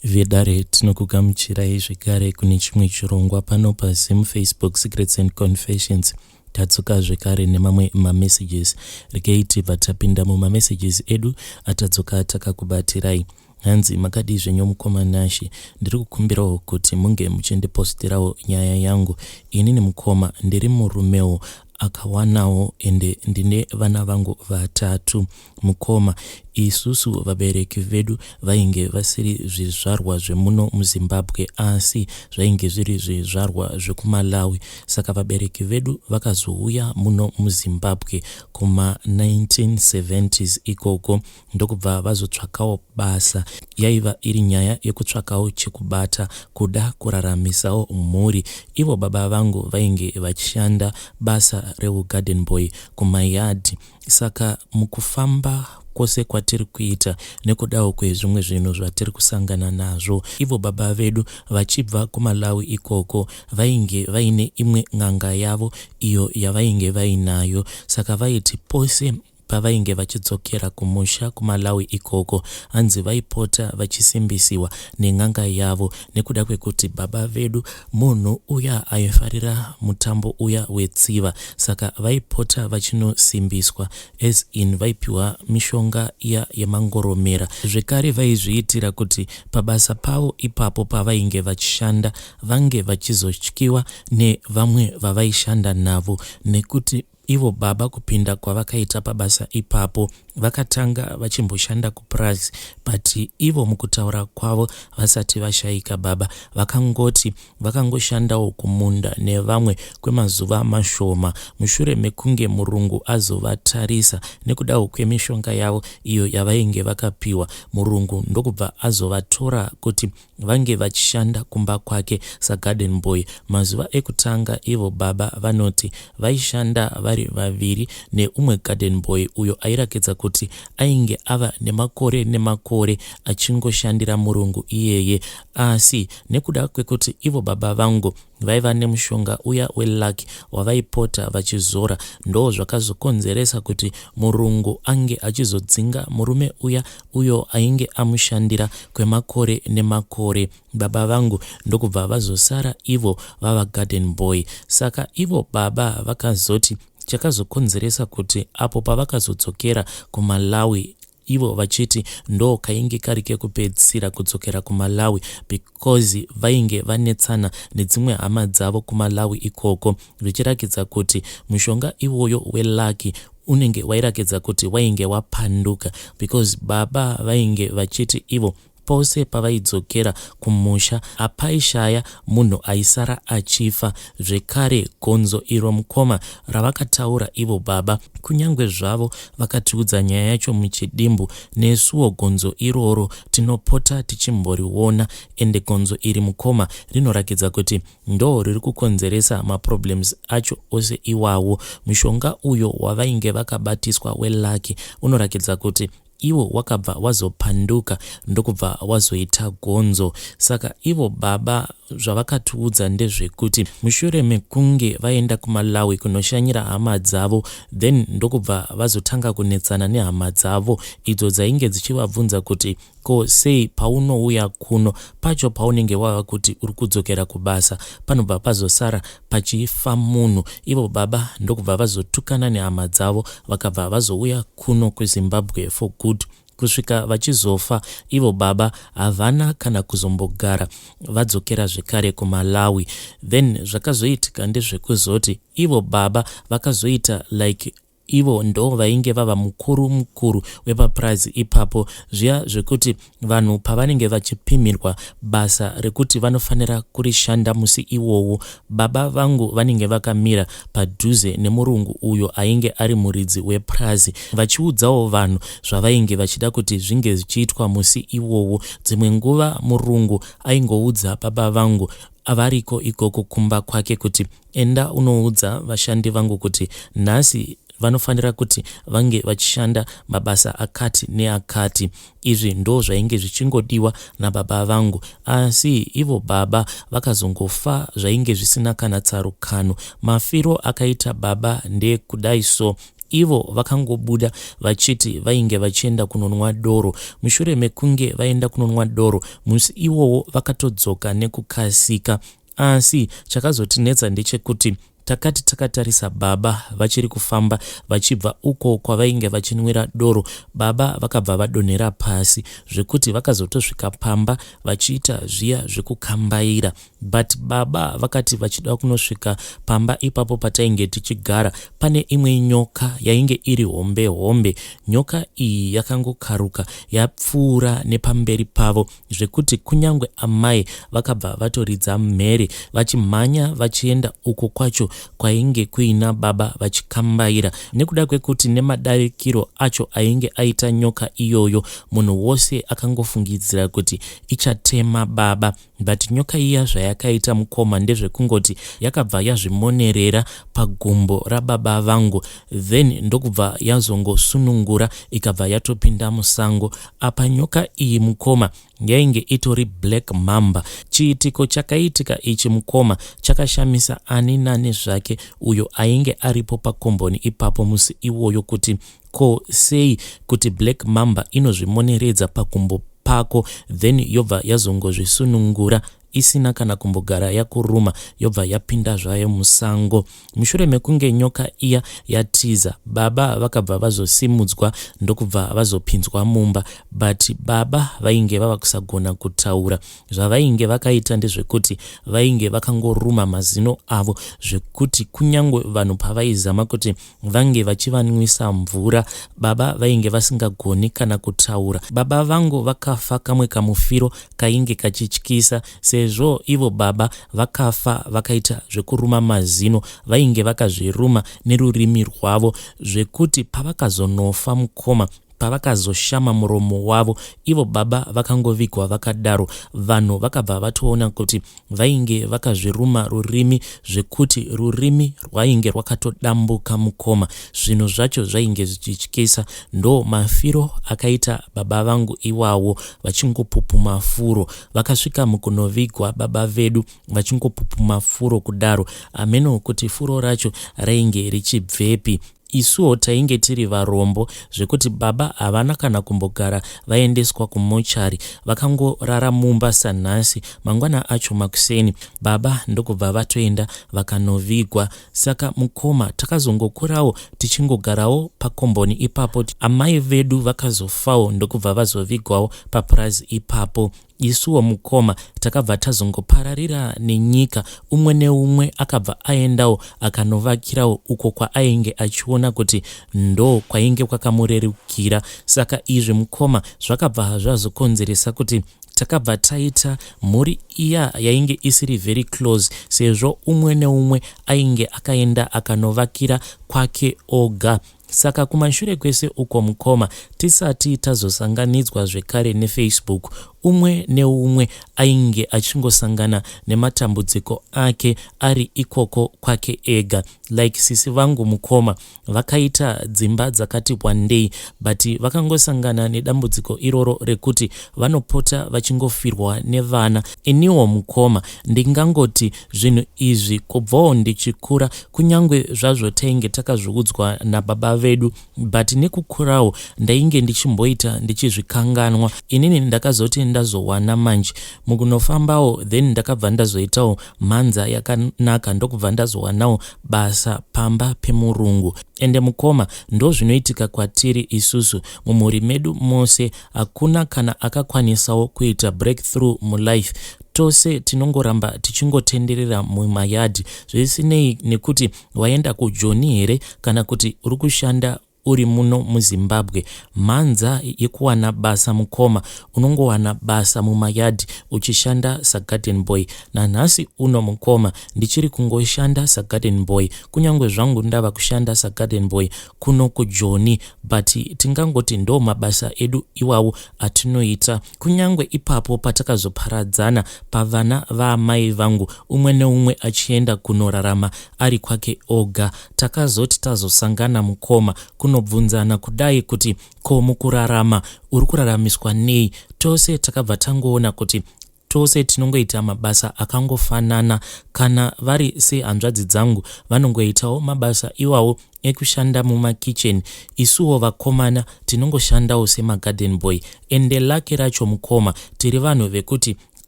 Vedare tinokugamuchirai zvekare kune chimwe chirongwa pano paZim Facebook Secrets and Confessions. Tadzoka zvekare nemamwe mamessages. Regei tibva tapinda mumamessages edu atadzoka takakubatirai. Hanzi makadii zvenyu mukoma Nashe, ndiri kukumbirawo kuti munge muchindipostirawo nyaya yangu. Inini mukoma ndiri murumewo akawanawo ende ndine vana vangu vatatu. Mukoma, isusu vabereki vedu vainge vasiri zvizvarwa zvemuno muZimbabwe asi zvainge zviri zvizvarwa zvekuMalawi. Saka vabereki vedu vakazouya muno muZimbabwe kuma 1970s ikoko ndokubva vazotsvakawo basa. Yaiva iri nyaya yekutsvakawo chekubata kuda kuraramisawo mhuri. Ivo baba vangu vainge vachishanda basa reugarden boy kumayard. Saka mukufamba kwose kwatiri kuita nekudawo kwezvimwe zvinhu zvatiri kusangana nazvo, ivo baba vedu vachibva kuMalawi ikoko vainge vaine imwe n'anga yavo iyo yavainge vainayo. Saka vaiti pose pavainge vachidzokera kumusha kuMalawi ikoko, hanzi vaipota vachisimbisiwa nen'anga yavo nekuda kwekuti baba vedu munhu uya aifarira mutambo uya wetsiva saka vaipota vachinosimbiswa as in vaipiwa mishonga iya yemangoromera zvekare vaizviitira kuti pabasa pavo ipapo pavainge vachishanda vange vachizotyiwa nevamwe vavaishanda navo nekuti Ivo baba kupinda kwavakaita pabasa ipapo vakatanga vachimboshanda kupurazi but ivo mukutaura kwavo vasati vashaika baba vakangoti vakangoshandawo kumunda nevamwe kwemazuva mashoma mushure mekunge murungu azovatarisa nekudawo kwemishonga yavo iyo yavainge vakapiwa murungu ndokubva azovatora kuti Vange vachishanda kumba kwake sagarden boy. Mazuva ekutanga ivo baba vanoti vaishanda vari vaviri neumwe garden boy uyo airakidza kuti ainge ava nemakore nemakore achingoshandira murungu iyeye. Asi nekuda kwekuti ivo baba vangu Vaiva nemushonga uya weluck wavaipota vachizora ndozvakazokonzeresa kuti murungu ange achizodzinga murume uya uyo ainge amushandira kwemakore nemakore. Baba vangu ndokubva vazosara ivo vava garden boy. Saka ivo baba vakazoti chakazokonzeresa kuti apo pavakazodzokera kuMalawi ivo vachiti ndo kainge kari kekupedzisira kudzokera kuMalawi because vainge vanetsana nedzimwe hama dzavo kuMalawi ikoko zvichirakidza kuti mushonga iwoyo welucky unenge wairakidza kuti wainge wapanduka because baba vainge vachiti ivo Pose pavaidzokera kumusha hapaishaya munhu aisara achifa zvekare gonzo iro mukoma ravakataura ivo baba kunyangwe zvavo vakatiudza nyaya yacho muchidimbu nesuwo gonzo iroro tinopota tichimboriona ende gonzo iri mukoma rinorakidza kuti ndo riri kukonzeresa maproblems acho ose iwawo mushonga uyo wavainge vakabatiswa welucky unorakidza kuti Iwo wakabva wazopanduka ndokubva wazoita gonzo. Saka ivo baba zvavakatiudza ndezvekuti mushure mekunge vaenda kuMalawi kunoshanyira hama dzavo then ndokubva vazotanga kunetsana nehama dzavo idzo dzainge dzichivabvunza kuti ko sei paunouya kuno pacho paunenge wava kuti uri kudzokera kubasa panobva pazosara pachifa munhu ivo baba ndokubva vazotukana nehama dzavo vakabva vazouya kuno kuZimbabwe for good kusvika vachizofa ivo baba havana kana kuzombogara vadzokera zvekare kuMalawi then zvakazoitika ndezvekuzoti ivo baba vakazoita like Ivo ndo vainge vava mukuru mukuru wepapurazi ipapo zviya zvekuti vanhu pavanenge vachipimirwa basa rekuti vanofanira kurishanda musi iwowo baba vangu vanenge vakamira padhuze nemurungu uyo ainge ari muridzi wepurazi vachiudzawo vanhu zvavainge vachida kuti zvinge zvichiitwa musi iwowo dzimwe nguva murungu aingoudza baba vangu variko ikoko kumba kwake kuti Enda unoudza vashandi vangu kuti nhasi vanofanira kuti vange vachishanda mabasa akati neakati. Izvi ndo zvainge zvichingodiwa nababa vangu. Asi ivo baba vakazongofa zvainge zvisina kana tsarukano. Mafiro akaita baba ndeekudai so. Ivo vakangobuda vachiti vainge vachienda kunonwa doro. Mushure mekunge vaenda kunonwa doro, musi iwowo vakatodzoka nekukasika. Asi chakazotinetsa ndechekuti takati takatarisa baba vachiri kufamba vachibva uko kwavainge vachinwira doro, baba vakabva vadonhera pasi zvekuti vakazotosvika pamba vachiita zviya zvekukambaira. But baba vakati vachida kunosvika pamba ipapo patainge tichigara pane imwe nyoka yainge iri hombe hombe. Nyoka iyi yakangokaruka yapfuura nepamberi pavo zvekuti kunyange amai vakabva vatoridza mhere vachimhanya vachienda uko kwacho kwainge kuina baba vachikambaira nekuda kwekuti nemadarikiro acho ainge aita nyoka iyoyo munhu wose akangofungidzira kuti ichatema baba. But nyoka iya zvayakaita mukoma ndezvekungoti yakabva yazvimonerera pagumbo rababa vangu then ndokubva yazongosunungura ikabva yatopinda musango. Apa nyoka iyi mukoma yainge itori black mamba. Chiitiko chakaitika ichi mukoma chakashamisa ani nani zvake uyo ainge aripo pakomboni ipapo musi iwoyo kuti Ko sei kuti black mamba inozvimoneredza pakumbo pako then yobva yazongozvisunungura isina kana kumbogara yakuruma yobva yapinda zvayo musango. Mushure mekunge nyoka iya yatiza, baba vakabva vazosimudzwa ndokubva vazopinzwa mumba but baba vainge vava kusagona kutaura. Zvavainge vakaita ndezvekuti vainge vakangoruma mazino avo zvekuti kunyangwe vanhu pavaizama kuti vange vachivanwisa mvura baba vainge vasingagoni kana kutaura. Baba vangu vakafa kamwe kamufiro kainge kachityisa sezvo ivo baba vakafa vakaita zvekuruma mazino vainge vakazviruma nerurimi rwavo zvekuti pavakazonofa mukoma Pavakazoshama muromo wavo ivo baba vakangovigwa vakadaro. Vanhu vakabva vatoona kuti vainge vakazviruma rurimi zvekuti rurimi rwainge rwakatodambuka mukoma. Zvinhu zvacho zvainge zvichityisa. Ndo mafiro akaita baba vangu iwawo vachingopupuma furo. Vakasvika mukunovigwa baba vedu vachingopupuma furo kudaro. Hameno kuti furo racho rainge richibvepi. Isuwo tainge tiri varombo zvekuti baba havana kana kumbogara vaendeswa kumochari. Vakangorara mumba sanhasi. Mangwana acho makuseni baba ndokubva vatoenda vakanovigwa. Saka mukoma takazongokurawo tichingogarawo pakomboni ipapo. Amai vedu vakazofawo ndokubva vazovigwawo papurazi ipapo. Isuwo mukoma takabva tazongopararira nenyika umwe neumwe akabva aendawo akanovakirawo uko kwaainge achiona kuti ndo kwainge kwakamurerukira. Saka izvi mukoma zvakabva zvazokonzeresa kuti takabva taita mhuri iya yainge isiri very close sezvo umwe neumwe ainge akaenda akanovakira kwake oga. Saka kumashure kwese uko mukoma tisati tazosanganidzwa zvekare neFacebook, umwe neumwe ainge achingosangana nematambudziko ake ari ikoko kwake ega. Like sisi vangu mukoma vakaita dzimba dzakati wandei but vakangosangana nedambudziko iroro rekuti vanopota vachingofirwa nevana. Iniwo mukoma ndingangoti zvinhu izvi kubvawo ndichikura Kunyangwe zvazvo tainge takazviudzwa nababa vedu but nekukurawo ndainge ndichimboita ndichizvikanganwa. Inini ndakazoti ndazowana manje mukunofambawo then ndakabva ndazoitawo mhanza yakanaka ndokubva ndazowanawo basa pamba pemurungu. Ende mukoma ndozvinoitika kwatiri isusu mumhuri medu mose hakuna kana akakwanisawo kuita breakthrough mulife. Tose tinongoramba tichingotenderera mumayadhi zvisinei nekuti waenda kujoni here kana kuti uri kushanda uri muno muZimbabwe. Mhanza yekuwana basa mukoma, unongowana basa mumayadhi uchishanda sagarden boy. Nanhasi uno mukoma ndichiri kungoshanda sagarden boy kunyange zvangu ndava kushanda sagarden boy kuno kujoni but tingangoti ndo mabasa edu iwawo atinoita. Kunyangwe ipapo patakazoparadzana pavana vaamai vangu umwe neumwe achienda kunorarama ari kwake oga, takazoti tazosangana mukoma kunobvunzana kudai kuti ko mukurarama uri kuraramiswa nei, tose takabva tangoona kuti Tose tinongoita mabasa akangofanana. Kana vari sehanzvadzi dzangu vanongoitawo mabasa iwawo ekushanda mumakicheni. Isuwo vakomana tinongoshandawo semagarden boy. Ende lucky racho mukoma tiri vanhu vekuti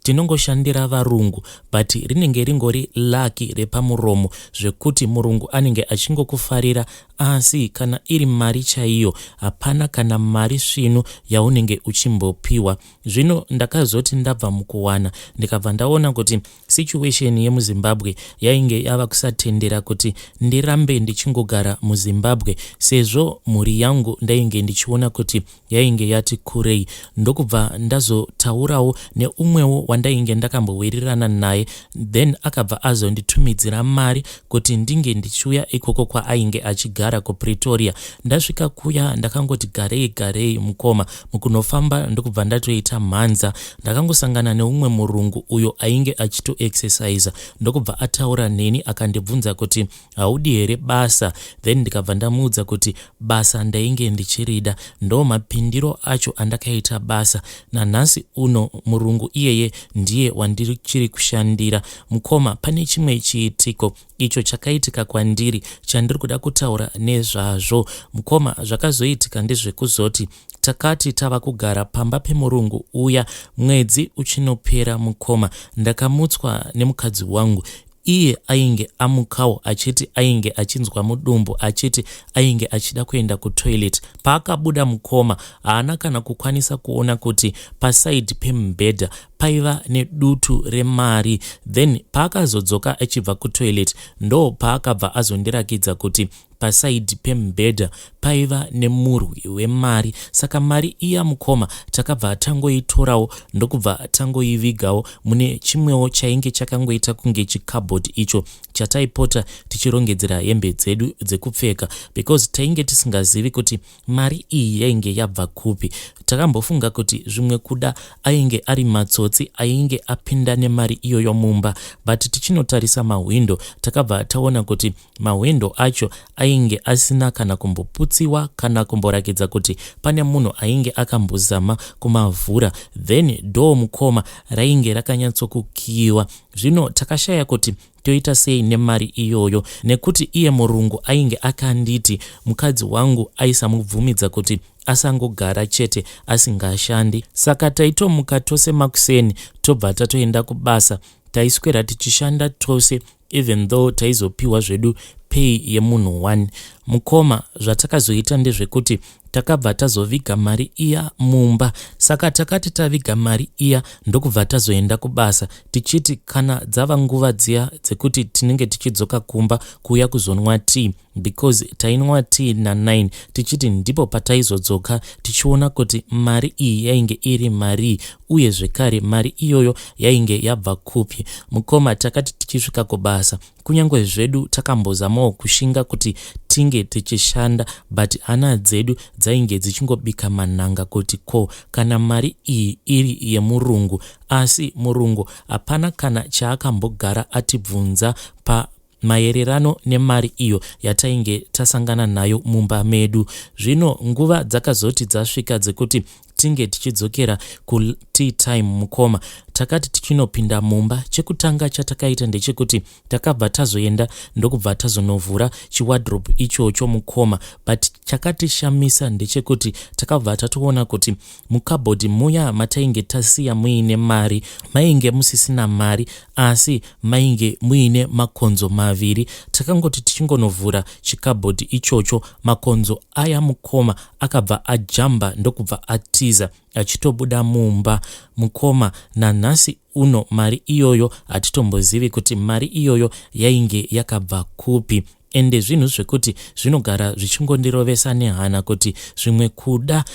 tinongoshandira varungu but rinenge ringori lucky repamuromo zvekuti murungu anenge achingokufarira asi kana iri mari chaiyo hapana kana mari svinu yaunenge uchimbopiwa. Zvino ndakazoti ndabva mukuwana ndikabva ndaona kuti situation yemuZimbabwe yainge yava kusatendera kuti ndirambe ndichingogara muZimbabwe sezvo mhuri yangu ndainge ndichiona kuti yainge yati kurei. Ndokubva ndazotaurawo neumwewo wandainge ndakambowirirana naye then akabva azonditumidzira mari kuti ndinge ndichiuya ikoko kwaainge achigara kuPretoria. Ndasvika kuya ndakangoti garei garei mukoma mukunofamba ndokubva ndatoita mhanza. Ndakangosangana neumwe murungu uyo ainge achitoexerciser ndokubva ataura neni akandibvunza kuti haudi here basa then ndikabva ndamuudza kuti basa ndainge ndichirida. Ndo mapindiro acho andakaita basa. Nanhasi uno murungu iyeye ndiye wandichiri kushandira. Mukoma pane chimwe chiitiko icho chakaitika kwandiri chandiri kuda kutaura nezvazvo. Mukoma zvakazoitika ndezvekuzoti takati tava kugara pamba pemurungu uya mwedzi uchinopera mukoma ndakamutswa nemukadzi wangu. Iye ainge amukawo achiti ainge achinzwa mudumbu achiti ainge achida kuenda kutoilet. Paakabuda mukoma haana kana kukwanisa kuona kuti pasaidhi pemubhedha paiva nedutu remari. Then paakazodzoka achibva kutoilet ndo paakabva azondirakidza kuti pasaidhi pemubhedha paiva nemurwi wemari. Saka mari iya mukoma takabva tangoitorawo ndokubva tangoivigawo mune chimwewo chainge chakangoita kunge chikabhodhi icho chataipota tichirongedzera hembe dzedu dzekupfeka because tainge tisingazivi kuti mari iyi yainge yabva kupi. Takambofunga kuti zvimwe kuda ainge ari matsotsi ainge apinda nemari iyoyo mumba but tichinotarisa mahwindo takabva taona kuti mahwindo acho ainge asina kana kumboputsiwa kana kumborakidza kuti pane munhu ainge akambozama kumavhura. Then door mukoma rainge rakanyatsokukiyiwa. Zvino takashaya kuti toita sei nemari iyoyo nekuti iye murungu ainge akanditi mukadzi wangu aisamubvumidza kuti asangogara chete asingashandi. Saka taitomuka tose makuseni tobva tatoenda kubasa. Taiswera tichishanda tose even though taizopiwa zvedu pay yemunhu one. Mukoma zvatakazoita ndezvekuti takabva tazoviga mari iya mumba. Saka takati taviga mari iya ndokubva tazoenda kubasa tichiti kana dzava nguva dziya dzekuti tinenge tichidzoka kumba kuuya kuzonwa tea because tainwa tea na9 tichiti ndipo pataizodzoka tichiona kuti mari iyi yainge iri marii uye zvekare mari iyoyo yainge yabva kupi. Mukoma takati tichisvika kubasa kunyange zvedu takambozamawo kushinga kuti tinge tichishanda but hana dzedu dzainge dzichingobika manhanga kuti ko kana mari iyi iri yemurungu. Asi murungu hapana kana chaakambogara atibvunza pa maererano nemari iyo yatainge tasangana nayo mumba medu. Zvino nguva dzakazoti dzasvika dzekuti tinge tichidzokera kutea time mukoma takati tichinopinda mumba chekutanga chatakaita ndechekuti takabva tazoenda ndokubva tazonovhura chiwadrobe ichocho mukoma but chakatishamisa ndechekuti takabva tatoona kuti mukabhodhi muya matainge tasiya muine mari mainge musisina mari asi mainge muine makonzo maviri. Takangoti tichingonovhura chikabhodhi ichocho makonzo aya mukoma akabva ajamba ndokubva atiza achitobuda mumba. Mukoma nanhasi uno mari iyoyo hatitombozivi kuti mari iyoyo yainge yakabva kupi. Ende zvinhu zvekuti zvinogara zvichingondirovesa nehana kuti zvimwe kuda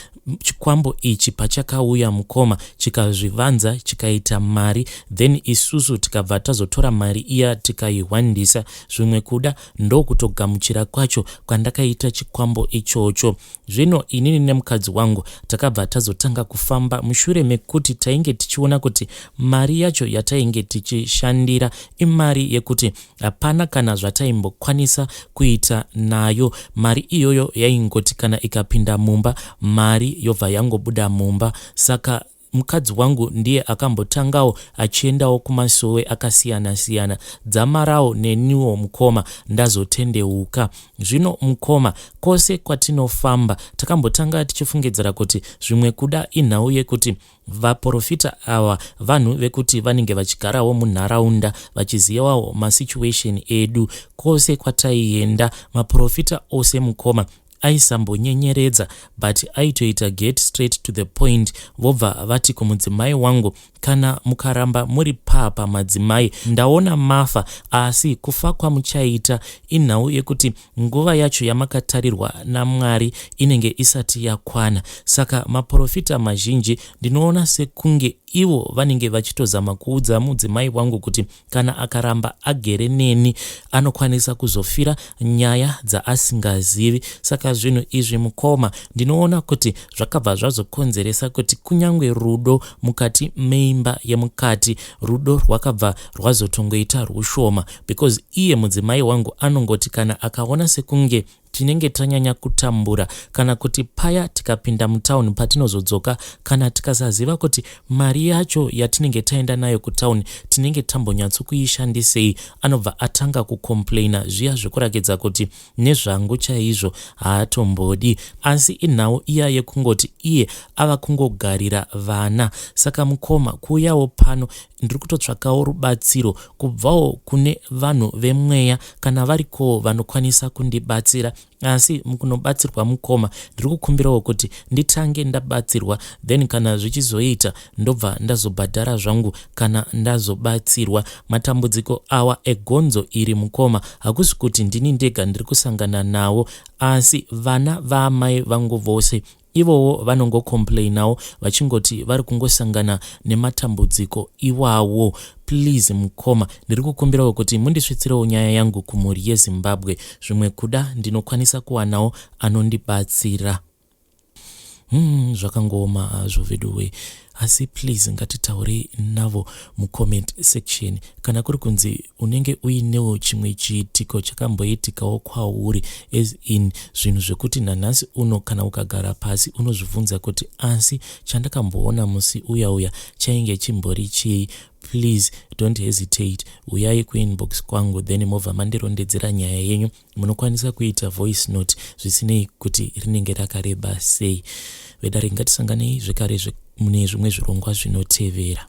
chikwambo ichi pachakauya mukoma chikazvivanza chikaita mari then isusu tikabva tazotora mari iya tikaihwandisa. Zvimwe kuda ndokutogamuchira kwacho kwandakaita chikwambo ichocho. Zvino inini nemukadzi wangu takabva tazotanga kufamba mushure mekuti tainge tichiona kuti mari yacho yatainge tichishandira imari yekuti hapana kana zvataimbokwanisa kuita nayo. Mari iyoyo yaingoti kana ikapinda mumba mari yobva yangobuda mumba. Saka Mukadzi wangu ndiye akambotangawo achiendawo kumasowe akasiyana siyana dzamarawo neniwo mukoma ndazotendeuka. Zvino mukoma kwose kwatinofamba takambotanga tichifungidzira kuti zvimwe kuda inhau yekuti vaporofita ava vanhu vekuti vanenge vachigarawo munharaunda vachizivawo masituation edu. Kwose kwataienda maporofita ose mukoma aisambonyenyeredza but aitoita get straight to the point vobva vati kumudzimai wangu kana mukaramba muri papa madzimai ndaona mafa asi kufa kwamuchaita inhau yekuti nguva yacho yamakatarirwa naMwari inenge isati yakwana. Saka maporofita mazhinji ndinoona sekunge ivo vanenge vachitozama kuudza mudzimai wangu kuti kana akaramba agere neni anokwanisa kuzofira nyaya dzaasingazivi. Saka zvinhu izvi mukoma ndinoona kuti zvakabva zvazokonzeresa kuti kunyange rudo mukati meimba yemukati rudo rwakabva rwazotongoita rwushoma because iye mudzimai wangu anongoti kana akaona sekunge tinenge tanyanya kutambura kana kuti paya tikapinda mutauni patinozodzoka kana tikasaziva kuti mari yacho yatinenge taenda nayo kutauni tinenge tambonyatsokuishandisei anobva atanga kucomplaina zviya zvekurakidza kuti nezvangu chaizvo haatombodi asi inhau iya yekungoti iye ava kungogarira vana saka mukoma kuuyawo pano ndiri kutotsvakawo rubatsiro kubvawo kune vanhu vemweya kana varikowo vanokwanisa kundibatsira asi mukunobatsirwa mukoma ndiri kukumbirawo kuti nditange ndabatsirwa then kana zvichizoita ndobva ndazobhadhara zvangu kana ndazobatsirwa. Matambudziko awa egonzo iri mukoma hakusi kuti ndini ndega ndiri kusangana nawo asi vana vaamai vangu vose ivowo vanongocomplainawo vachingoti vari kungosangana nematambudziko iwawo. Please mukoma ndiri kukumbirawo kuti mundisvitsirewo nyaya yangu kumhuri yeZimbabwe zvimwe kuda ndinokwanisa kuwanawo anondibatsira. Zvakangooma hazvo veduwe asi please ngatitaurei navo mucomment section kana kuri kunzi unenge uinewo chimwe chiitiko chakamboitikawo kwauri as in zvinhu zvekuti nanhasi uno kana ukagara pasi unozvibvunza kuti asi chandakamboona musi uya uya chainge chimbori chii. Please don't hesitate, uyai kuinbox kwangu then mobva mandirondedzera nyaya yenyu. Munokwanisa kuita voice note zvisinei kuti rinenge rakareba sei. Vedare ngatisanganei zvekare mune zvimwe zvirongwa zvinotevera.